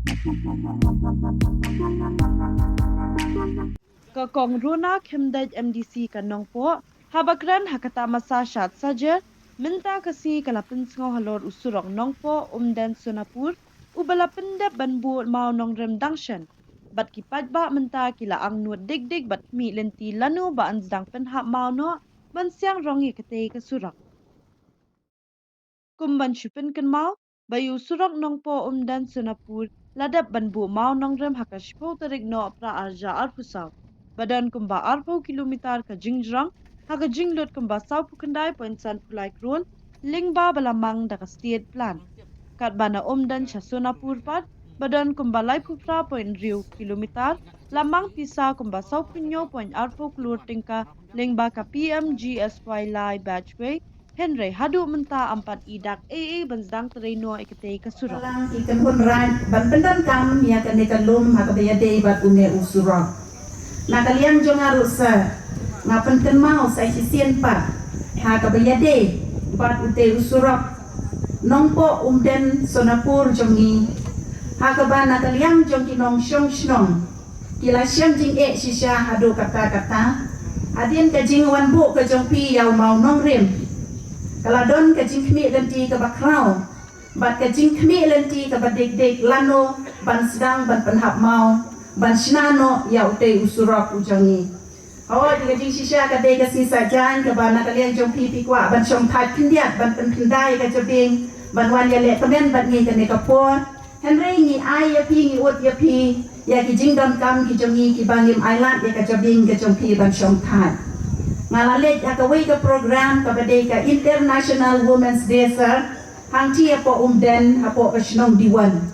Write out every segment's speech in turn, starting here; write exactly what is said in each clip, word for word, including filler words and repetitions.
Ka Kong Rona Khymdeit, M D C ka Nongpoh, haba kren ha ka tamasa shad sajer mynta ka sngi, ka la pynsngew halor u surok Nongpoh Umden Sonapur, uba la pyndep ban buh maw nongrim dang shen. Bad ki paidbah mynta ki la angnud dik dik bad khmih lynti lano ba yn sdang pynhap maw noh ban siang rong ïa katei ka surok. Kum ban shu pynkynmaw ba ïa u surok Nongpoh Umden Sonapur la dep ban buh maw nongrim ha ka shiphew tarik Nohprah arhajar arphew saw, ba don kumba arphew kilometer ka jingjrong, ha ka jinglut kumba sawphew khyndai point san phew lai klur lyngba ba la mang da ka state plan. Katba na Umden sha Sonapur pat, ba don kumba laiphew phra point hynriew kilometer, la mang pisa kumba sawphew hynñiew point arphew klur tyngka lyngba ka P M G S Y lai batchway, hynrei haduh mynta ym pat i dak ei ei ban sdang trei noh ïa katei ka surok. Lang ki kynhun raid ban pyndonkam ïa kane ka lum ha kaba ïadei bad une u surok. Na ka liang jong nga ruh sa, nga pynkynmaw sa shisien pat ha kaba ïadei bad utei u surok Nongpoh Umden Sonapur jong ngi, ha kaba na ka liang jong ki nongshong shnong ki la shem jingeh shisha haduh katta katta. Hadien ka jingwan buh ka jong phi ïa u maw nongrim, ka la don ka jingkhmih lynti kaba khraw bad ka jingkhmih lynti kaba dik dik lano ban sdang ban pynhap maw ban shna noh ïa utei u surok u jong ngi. Hooid, ka jingshisha ka dei ka sngi Saitjaiñ kaba na ka liang jong phi phi kwah ban shongthait khyndiat ban pynkhyndai ka jabieng ban wan ïaleh kmen bad ngi kane ka por. Hynrei ngi ai ïa phi, ngi ud ïa phi ïa ki jingdonkam ki jong ngi kiba ngim ailad ïa ka jabieng ka jong phi ban shongthait. Nga la leit ha kawei ka program kaba dei ka International Women's Day, sir, hangtei hapoh Umden, hapoh ka shnong Diwon.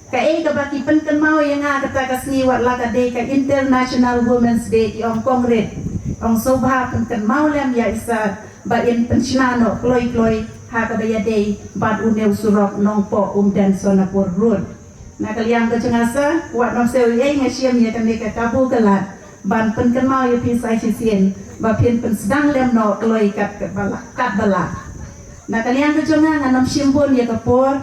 Kaei kaba ki pynkynmaw ïa nga kata ka sngi, wat la ka dei ka International Women's Day, ki ong, "Kong Rit, ong sngewbha pynkynmaw lem ïa i sir ba in pynshna noh kloi kloi ha kaba ïadei bad une u surok Nongpoh Umden Sonapur Road." Na ka liang ka jong nga sa, wat nym siew ei ei, nga shim ïa kane ka kabu ka lad ban pynkynmaw ïa phi sa shisien ba phin pynsdang lem noh kloi kat, kat ba lah, kat ba lah. Na ka liang ka jong nga, nga nym shim bun ïa ka por.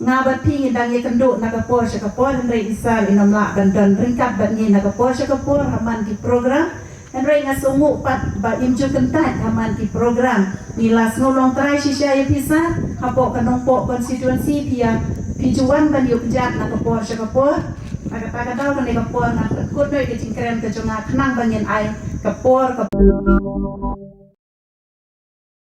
Nga bad phi ngi dang ïakynduh na ka por sha ka por, hynrei i sir i nym lah ban don ryngkat bad ngi na ka por sha ka por ha man ki program. Hynrei nga sngewnguh pat ba im ju kyntait ha man ki program. Ngi la sngew long trai shisha ïa phi sir, hapoh ka Nongpoh constituency phi ïa, phi ju wan ban ïuh kjat na ka por sha ka por. Na kata ka daw kane ka por ngan pynkut noh ïa ka jingkren ka jong nga khnang ba ngin ai ka por ka